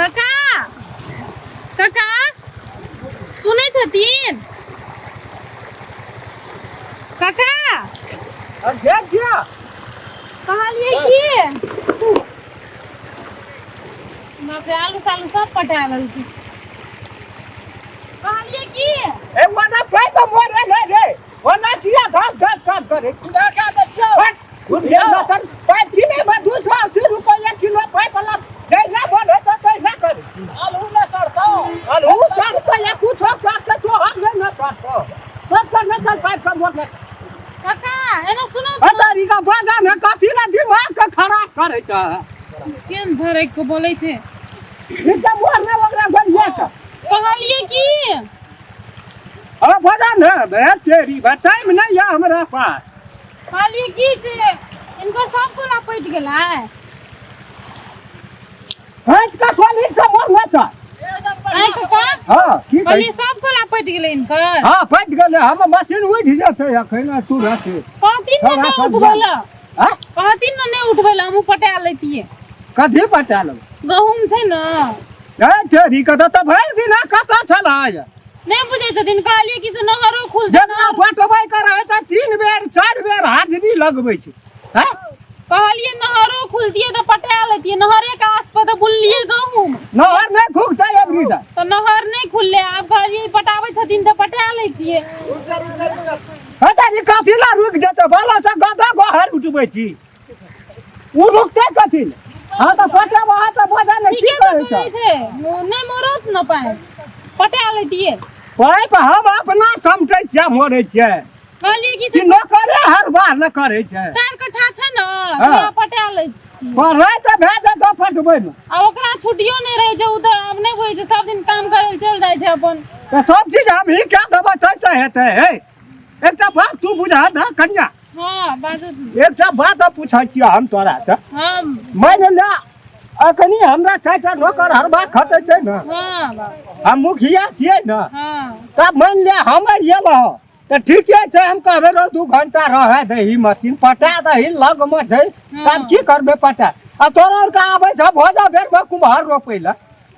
काका, काका सुनै छथिन? काका। अरे किया? कहलियै की, बाप रे, आलू सालू सब पटा लेलकै। कहलियै की, ए ओना पाइप मोरे रे रे, ओना किया घास घास काम करे? सुधा क्या दै छियौ? बुझलियै तन पाइप किने में 280 रुपया किलो पाइप वाला जहिना मन हेतौ तहिना करै छी। आलू ने सड़तौ। आलू सड़तै या कुछो सड़तै, तो हम नहि ने सड़तौ। सब कर नहि चल पाइप सब मोड़। काका, एना सुनो। तारी का बाजा ने कथी ला दिमाग के खराब करै छै? केन झरक के बोलै छै? एकटा मोर ने ओकरा गोलिया के। कहलियै की, अरे बजा ने बे तेरी बे, टाइम नहीं है हमरा पास। कहलियै की से इनकर सब कोला पटि गेलै? हट का सोली से मोर ने छ। आइ काका। हां, की कहै? कहलियै सब कोला पटि गेलै इनकर? हां, पटि गेलै। हम मशीन उठि जेतै अखन तुरंत। कहथिन ने नहि उठबै लए। हां। कहथिन ने नहि उठबै लए, हमहूँ पटा लैतियै। कथी पटा लेबै? गहूम छै ने। ए तेरी कतऽ तऽ भरि दिन कतऽ छलै? नहि बुझै छथिन। कहलियै कि से नहरो खुल। जेना पटबै के रहै तऽ 3 बेर 4 बेर हाजरी लगबै छै, हैं? कहलियै नहरो खुलतियै तऽ पटा लेतियै। नहरे के आस पर तऽ बुनलियै गहूम। नहर नहि खुलतै अबरी तऽ। तऽ नहर नहि खुललै। आब कहलियै पटाबै छथिन तऽ पटा लै छियै। हे तारी, कथी ला रुकि जेतै? बाला से गदा गोहर उठबै छी, ओ रुकतै कथी ले? हँ तऽ पटेबा तऽ बजा नहि की ठीके तऽ कहै कहै छ? छै नहि मरत ने पानि, पटा लेतियै। पाइप हम अपना समटै छियै, मोड़ै छियै। कहलियै कि कि से नौकरे हर बार न करै छै। 4 कट्ठा छै ने, हाँ। तऽ पटा लै छियै। पढ़ाइ तऽ भए जेतौ पटबै मे। आ ओकरा छुट्टियो नहि रहै छै। ओ तऽ आब नहि बुझै छै, सब दिन काम करै लए चलि जाइ छै अपन। तऽ सब चीज हमही कए देबै तैसे हेतै? हे, एकटा बात तू बुझा दे कनिया। हँ, बाजू। एकटा बात पूछै छियौ हम तोरा से। हँ। मानि ले अखनी हमरा चारिटा नौकर हरबा खटै छै ने। हँ बाबा। हम मुखिया छियै ने। हँ। तब मानि ले हम एलहुँ तऽ ठीके छै, हम कहबै रौ 2 घंटा रहै दही, मशीन पटा दही, लगमे छै। तब की करबै पटा? आ तोरो आरके आबै छौ भोजा बेरमे कुम्हर रोपै लए।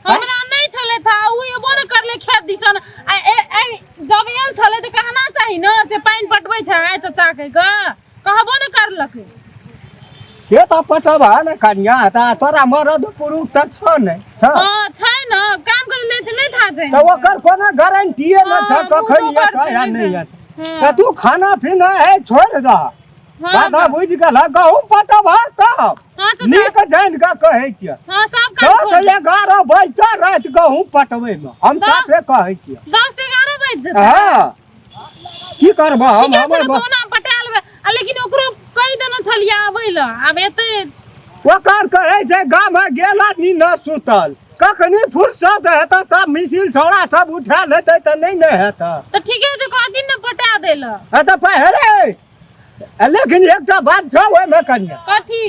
हमरा नहि छलै था, उ एबो ने करले खेत दिसन। आ ए ए जब एल छलै तऽ कहना चाही ने से पानि पटबै छै चचा कहि कऽ, कहबो ने करलकै। के तऽ पटब है ने कनिया, तऽ तोरा मरद पुरुष तऽ छौ नहि छौ? हँ, छै ने, काम करै ले छै, नहि था छै। तऽ ओकर कोनो गारंटीए नहि छौ। हँ, कखन मुँह दोबर एतै छै, आ नहि नहि छै। एतै। हँ। तऽ तू खाना पीना है छोड़ि दह। हँ। दादा बुझि गेल, गहूम पटब तब। हँ चचा। नीक जानि कऽ कहै छियै। हँ, सब काम 10 छोड़ि दे। 11 बजतै राति गहूम पटबैमे, हम साफे कहै छियै। 10 11 बाजि जेतै? हँ, की करबह हम? ठीके छै। हमर ने कोना पटा लेबै। आ लेकिन ओकरो कहि देने छलियै आबै लए, आब एतै। ओकर कहै छै गाममे गेला नी न सुतल, कखनी फुर्सत हेतै तब मिसिल छौड़ा सब उठा लेतै तऽ नहि ने हेतै। तऽ ठीके छै, कहथिन ने पटा दै लए। हँ तऽ पहिरे, लेकिन एकटा बात छौ ओहिमे कनिया। कथी?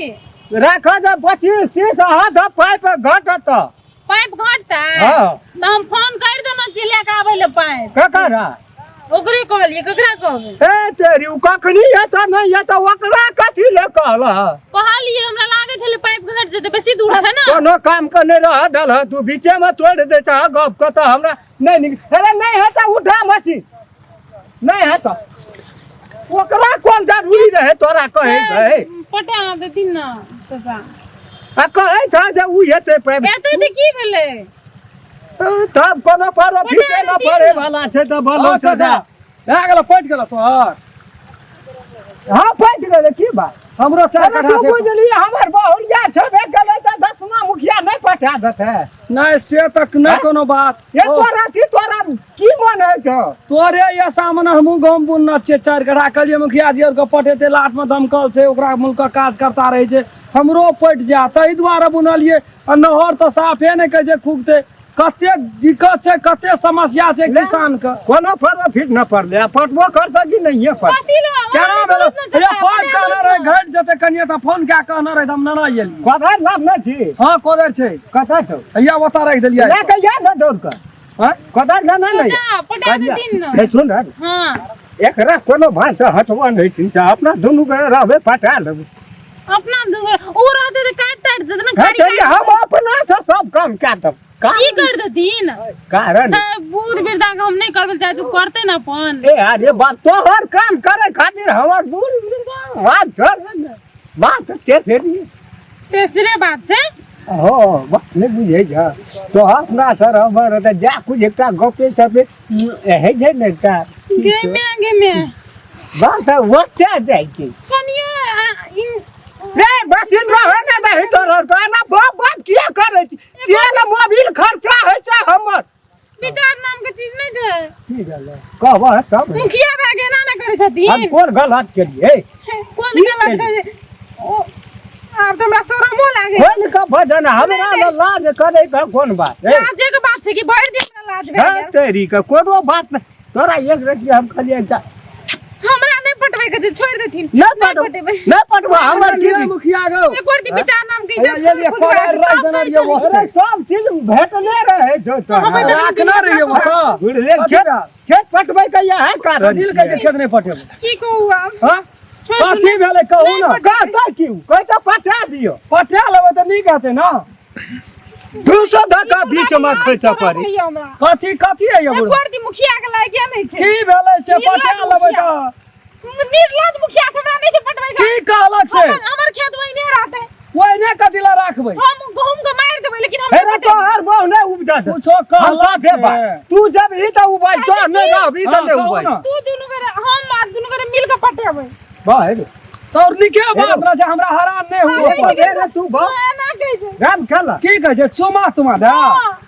राख जे 25 30 अहाँ सब पाइप घटत। पाइप घटतै? हँ। तऽ हम फोन करि देने छियै लए कऽ आबै लए पाइप। ककरा? ओकरे कहलियै, ककरा कहबै? ए तेरी, ओ कखनी हेतै नहि हेतै, ओकरा कथी ले कहलह? कहलियै, हमरा लागै छलै पाइप घटि जेतै, बेसी दूर छै ने। कोनो काम के नहि रह दल, तू बीचे में तोड़ि दै छह गप के, तऽ हमरा नहि नीक। अरे नहि हेतै, उठा मशीन, नहि हेतै। ओकरा कोन जरूरी रहै तोरा कहै के? पटा देथिन ने चाचा। आ कहै छ जे उ हेतै पाइप। एतै तऽ की भेलै? तब कोनो पर फीटे न पड़े वाला छै तऽ बोलो। हँ, चाचा। भए गेल, पटि गेल तोहर? हँ, पटि गेलै। की बात? हमरो 4 अरे कट्ठा तू छै। बुझलियै हमर बहुरिया छेबे केलै तऽ दसमा मुखिया नहि पठा देतै? नहि, से तक नहि कोनो बात। एको राति तोरा की मन होइ छौ? तोरे ये सामने हमहूँ गहूम बुनने छियै 4 कट्ठा। कहलियै मुखिया जी आरके पटेतै, लाटमे दमकल छै, ओकरा मुल्कक काज करता रहै छै, हमरो पटि जायत, ताहि दुआरे बुनलियै। आ नहर तऽ साफे नहि कहै छै खुगतै। कते दिक्कत छै, कते समस्या छै किसान के। कोनो प्रॉफिट न पड़लै आ पटबो करतै कि नहिये पड़तै? कथी ले? केना भेलो? भैया, पाँच कहने रहे घटि जेतै कनिये तऽ फोन कए कहने रहे तऽ हम नाना एलियै। कोदारि लाभ नहि छी? हँ, कोदारि छै। कतऽ छौ? हैया ओतऽ राखि देलियै। लए के जा ने दौड़ कऽ। आँय? कोदारि लेना नहि? पटा पटा देथिन ने। हे, सुन ने। हँ। एकरा कोनो भाषा हटबा नहि छै, से अपना दुनू गोरे रहबै, पटा लेबै। अपना दुगो ओ रहतै तऽ काटि ताटि देतै ने। हँ, खाली हम अपना से सब काम कए देब। की कर देथिन? कारण बूढ़ वृद्धा के हम नहीं करबै चाहे, तू करते ना अपन। ए अरे बात, तोहर काम करे खातिर हमर बूढ़ वृद्धा बात छोड़ ने। बात तेसरी। तेसरे बात छै। हो, बात नहि बुझै छ तो। अपना सर हमर तऽ जा कुछ एकटा गपे सपे होइ छै ने एकटा। गे मे, गे मे। बात ओतऽ जाइ छै। कनिए रे बसिन रहे ने दही तोहर तो एना बाप बाप किया करै छी? तेल मोबिल खर्चा होइ छै हमर। विचार नाम के चीज नहीं छै। की भेलै, कहबह तब। मुखिया भए के एना ने करै हम छथिन। कोन गलत केलियै? कोन की गलत केलियै? करै? ओ आब तऽ हमरा शरमो लागे। खोलि कऽ भजन, हमरा लग लाज करै के कोन बात? ए, लाजे के बात छै कि भरि दिन हमरा लाज भए है गेल। तेरी के कोनो बात नहि। तोरा एक रति हम कहलियै एकटा हमरा नहि पटबै के छै, छोड़ि देथिन। नहि नहि पटबो। पटेबै। नहि पटबो, हमर की लिअ मुखिया गो। एक बार विचार नाम के हैया, इज्जत ये लिए खुश भए कोदारि जेतै, राखि तब देने कहै रहियै छली। ओतै। अरे सब चीज भेटने रहै छौ तोरा। हमे तऽ राखने रहियै ओतऽ। बुझलियै? कथी खेत भेल? खेत पटबै के इएह कारण। कथी लए कहै छै खेत नहि पटेबै? की कहू आब? हँ? छोड़ि दियौ। कथी भेलै कहू ने। कहतै की? कहै पटा दियौ। पटा लेबै तऽ नीक हेतै ने। 200 धक्का बीच में खसि पड़ी। होइए हमरा। कथी कथी है एक बुढ़? बार दी मुखिया के लायके नहि छै। की भेलै से? निर्लज पटा लेबै मुखिया। तऽ। निर्लज मुखिया छै, हमरा नहि छै पटबै के। की कहलक से? हमर खेत ओहिने रहतै। ओहिने कथी लए राखबै? हम गहूम के मारि देबै, लेकिन हम हे नहि रे, पटेबै। तोहर बहु नहि उपजत। कुछो हम कहलक साथे से। बा तू जब ई तऽ उबाइ तो नहि रहबी तऽ हाँ, नहि कहू उबाइ। ने। तू दुनू गोरे, हम आ दुनू गोरे मिल के पटेबै। वाह रे। तोर नीके बात रह छै, हमरा हरान नहि हुआ। हे रे, रे तू तू बा एना कहै छै। राम खेला। की कहै छै? चुमा तुमा दे। हाँ।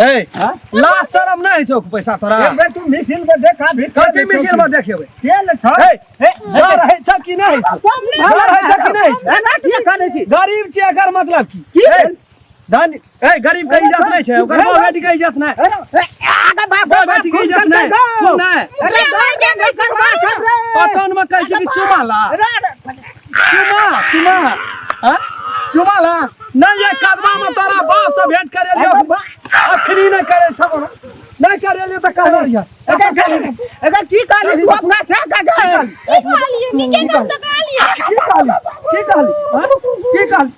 ए, हाँ? लाज शरम नहि छौ पैसा तोरा? एक बेर तू मिसिल में देखा भी। कथी मिसिल में देखेबै? तेल छ। हे, हे। डर रहै छ कि नहि छै? डर रहै छ कि नहि छै? एना किया करै छी? गरीब छियै, एकर मतलब की? की ए, भेल? धन ए, गरीब के इज्जत नहि छै? ओकर बाप बेटी के इज्जत नहि? आगा बाप बाप बेटी के इज्जत नहि? खूब नहि। मुखिया लायके नहि छै, मारू ने। पटन में कहै छै कि चुमा ला, चुमा चुमा। हाँ? चुमा ला नहीं, ये कदमा में तोरा बाप से भेंट करे लियो। अखनी नहीं करे छौ, नहीं करे लियो तऽ कहना रहिया। एकर की कहली तू अपना से का? की कहलियै? नीके काम तऽ कहलियै। की कहली? की कहली? हाँ? की कहली?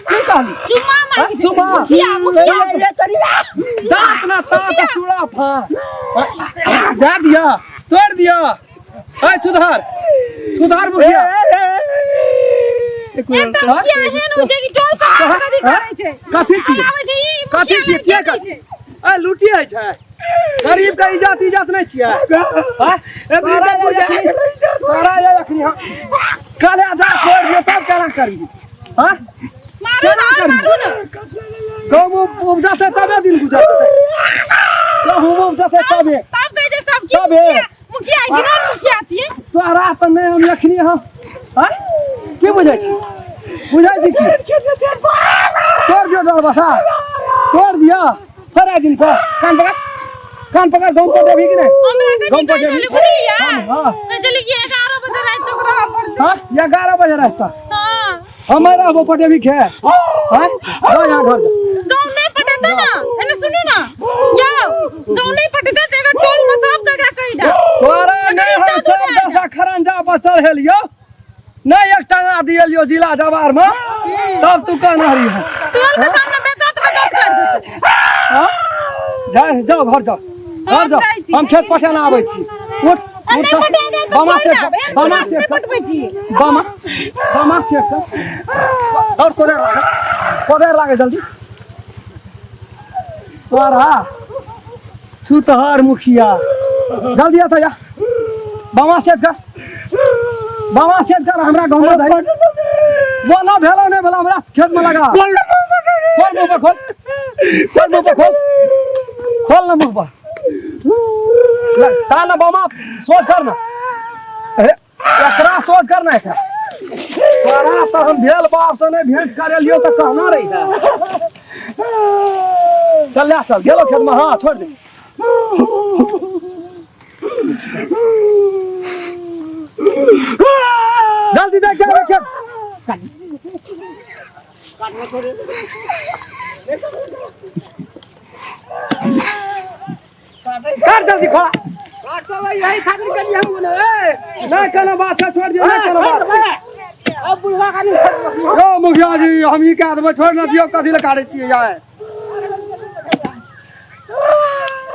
की कहली? चुम्मा मांगै छै। चुम्मा। मुखिया, मुखिया। दांत ना दांत चूड़ा फा दे दिया, तोड़ दिया। ए सुधार, सुधार मुखिया। एकटा मुखिया एहन होइ छै कि टोल सब कथी करै छै? कथी छियै? आबै छै ई। कथी मुखिया छियै? छियै लायके नहि कथी? छै। ए लुटी होइ छै? गरीब के इज्जत इज्जत नहि छियै? हाँ? तोरा ये अखनी हम काले आधा छोड़ दियो तब केना करबी? हाँ? मारू केना ने, और करबी? मारू ने। गहूम उपजतै तबे दिन गुजरतै, गहूम उपजतै तबे। तब कहै छै सब की तबे। मुखिया, मुखिया गिनल मुखिया छियै। तोरा तऽ नहि हम अखनी हम हाँ? की बुझै छी? बुझै छी की? तोड़ दियो डर बसा, तोड़ दियो। फेर आइ दिनसँ कान पकड़, कान पकड़। गहूम पटेबही कि नहि? हमरा कथी गहूम कहै पटेबही? छलै बुझलियै? हाँ। कहै छलै कि 11 बजे राति तक रहऽ पड़तै। हाँ, 11 बजे राति तक? हाँ। हमे रहबो, पटेबी खे? हाँ, जा यहाँ घर जा। जौं नहि पटेतै ने, एने सुनू ने यौ, जौं नहि पटेतै तऽ एकर टोल मे सब के एकरा कहि दे। तोरा नहि हम इज्जत सब उठा दशा खरंजा पर चढ़ेलियो नहीं, एक टंगा दियलियो जिला जवार में, तब तू कहना रही है। टोल के सामने बेइज्जत बेइज्जत कर देतै। हाँ? जा, जाओ घर जाओ, घर हम जाओ। जाइ छी। हम खेत पटेना आबै छी। उठ। आ उठ। नहि पटेबै तऽ बामा छोड़ि सेट देब, कर, एहन बामा बात सेट नहि कर। पटबै छी। बामा बामा सेट कर और कोदार लागे, कोदार लागे जल्दी। तोरा छुतहर मुखिया, जल्दी आता जा। बामा सेट कर, बामा सेट कर। हमरा गाँव में दही बोला भेलो नहीं भेलो, हमरा खेत में लगा। खोल मुंह पर, खोल, खोल मुंह पर, खोल, खोल ना मुंह पर। ताल ना बामा, सोच कर ना। अरे एकरा सोच कर ना एकरा। तोरा तऽ हम भेल बाप से नहीं भेंट करे लियो तऽ कहना रही है। चल ले, चल गेलो खेत में। हाँ, छोड़ दे। जल्दी देख के खेत। कर जल्दी खोला। यही खातिर के लिए हम बोले। नहीं कोनो बात है, छोड़ दियो, नहीं कोनो बात है। अब बुढ़वा खाली। यौ मुखिया जी, हम ई कह देबै, छोड़ न दियौ। कथी लए काटै छियै यार?